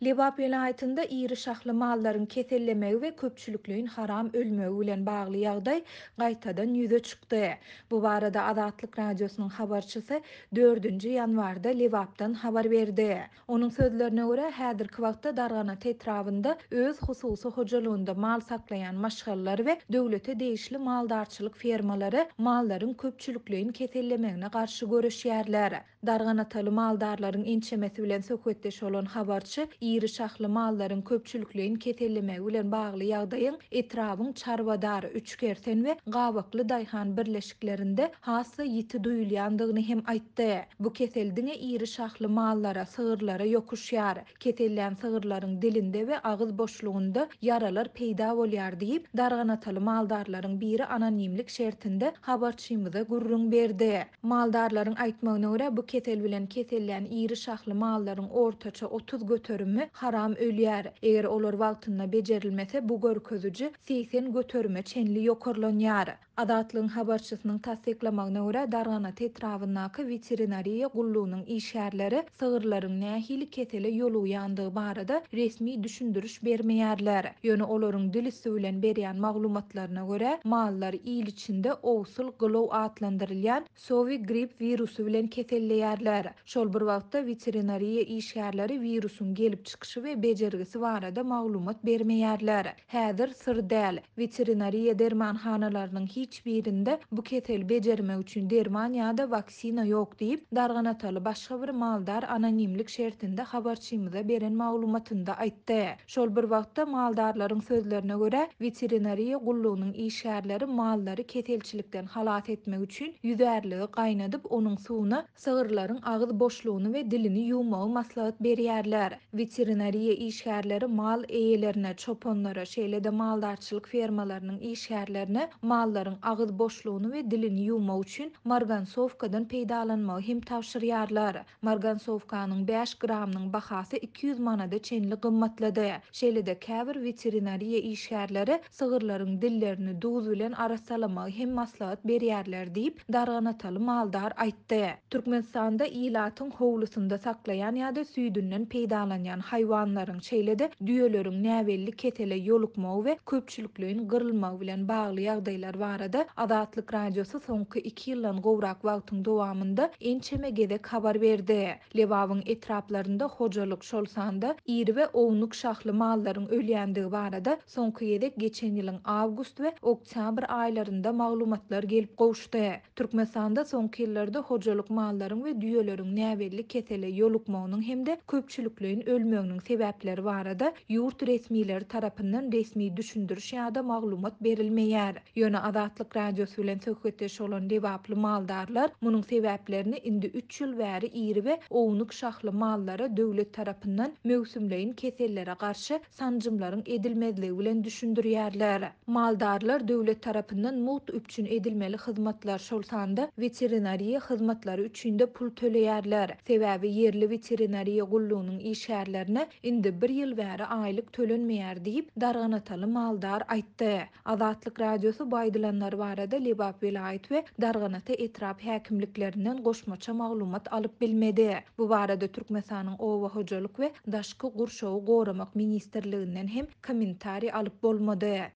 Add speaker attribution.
Speaker 1: Lebap welaýatynda iri şahly mallaryň kesellemegi we köpçülikleýin haram ölmegi bilen bagly ýagdaý gaýtadan ýüze çykdy. Bu barada Azatlyk Radiosynyň habarçysy dördünji ýanwarda Lebapdan habar berdi. Onuň sözlerine görä, häzirki wagtda Darganata etrabynda öz hususy hojalygynda mal saklaýan maşgalalar we döwlete degişli maldarçylyk fermalary mallaryň köpçülikleýin kesellemegine garşy göreşýärler. Darganataly maldarlaryň ençemesi bilen söhbetdeş bolan habarçy iri şahly mallaryň köpçülikleýin kesellemegi bilen bagly ýagdaýyň etrabyň Çarwadar, Üçkersen we Gabakly daýhan birleşiklerinde has-da ýiti duýulýandygyny hem aýtdy. Bu kesel diňe iri şahly mallara, sygyrlara ýokuşýar. Kesellän sygyrlaryň dilinde we agyz boşlugynda ýaralar peýda bolýar diýip, darganataly maldarlaryň biri anonimlik şertinde habarçymyza gürrüň berdi. Maldarlaryň aýtmagyna görä, bu kesel bilen kesellän iri şahly mallaryň ortaça 30 göterimi haram ölýär. Eger olar wagtynda bejerilmese, bu görkeziji 80 göterime çenli ýokarlanýar. Azatlygyň habarçysynyň tassyklamagyna görä, Darganata etrabyndaky weterinariýa gullugynyň işgärleri sygyrlaryň nähili kesele ýolugýandygy barada resmi düşündiriş bermeýärler. Ýöne olaryň dil üsti bilen berýän maglumatlaryna görä, mallar il içinde owsul gylow atlandyrylýan sowi grip wirusy bilen keselleýärler. Şol bir wagtda, weterinariýa işgärleri wirusyň gelip çykyşy we bejergisi barada maglumat bermeýärler. Häzir syr däl, weterinariýa dermanhanalarynyň hiç birinde bu keseli bejermek üçin derman ýa-da waksina ýok diýip, darganataly başga bir maldar anonimlik şertinde habarçymyza beren maglumatynda aýtdy. Şol bir wagtda, maldarlaryň sözlerine görä, weterinariýa gullugynyň işgärleri mallary keselçilikden halas etmek üçin ýüzärligi gaýnadyp, onuň suwuna Sygyrlaryň agyz boşlugyny we dilini ýuwmagy maslahat berýärler. Weterinariýa işgärleri mal eýelerine, çopanlara, şeýle-de maldarçylyk fermalarynyň işgärlerine mallaryň agyz boşlugyny we dilini ýuwmak üçin margansowkadan peýdalanmagy hem tabşyrýarlar. Margansowkanyň bäş gramynyň bahasy 200 manada çenli gymmatlady. Şeýle-de käbir weterinariýa işgärleri sygyrlaryň dillerini duz bilen arassalamagy hem maslahat berýärler diýip, Darganataly maldar aýtdy. Türkmenistanda ilatyň howlusynda saklaýan ýa-da süýdünden peýdalanýan haýwanlaryň, şeýle-de düýeleriň näbelli kesele ýolukmagy we köpçülikleýin gyrylmagy bilen bagly ýagdaýlar barada Azatlyk Radiosy soňky iki ýyldan gowrak wagtyň dowamynda ençeme gezek habar berdi. Lebabyň etraplarynda hojalyk, şol sanda iri we ownuk şahly mallaryň ölýändigi barada soňky gezek geçen ýylyň awgust we oktýabr aýlarynda maglumatlar gelip gowuşdy. Türkmenistanda soňky ýyllarda hojalyk mallaryň we düýeleriň näbelli kesele ýolukmagynyň hem-de köpçülikleýin ölmeginiň sebäpleri barada ýurt resmileri tarapyndan resmi düşündiriş ýa-da maglumat berilmeýär. Ýöne Azatlyk Radiosy bilen söhbetdeş bolan lebaply maldarlar munuň sebäplerini indi üç ýyl bäri iri we ownuk şahly mallara döwlet tarapyndan möwsümleýin kesellere garşy sanjymlaryň edilmezligi bilen düşündirýärler. Maldarlar döwlet tarapyndan mugt üpjün edilmeli hyzmatlar, şol sanda weterinariýa hyzmatlary üçin-de pul töleýärler. Sebäbi ýerli weterinariýa gullugynyň işgärlerine indi bir ýyl bäri aýlyk tölenmeýär diýip, darganataly maldar aýtdy. Azatlyk Radiosy bu aýdylanlar barada Lebap welaýat we Darganata etrap häkimliklerinden goşmaça maglumat alyp bilmedi. Bu barada Türkmenistanyň Oba hojalyk we daşky gurşawy goramak ministrliginden hem kommentariý alyp bolmady.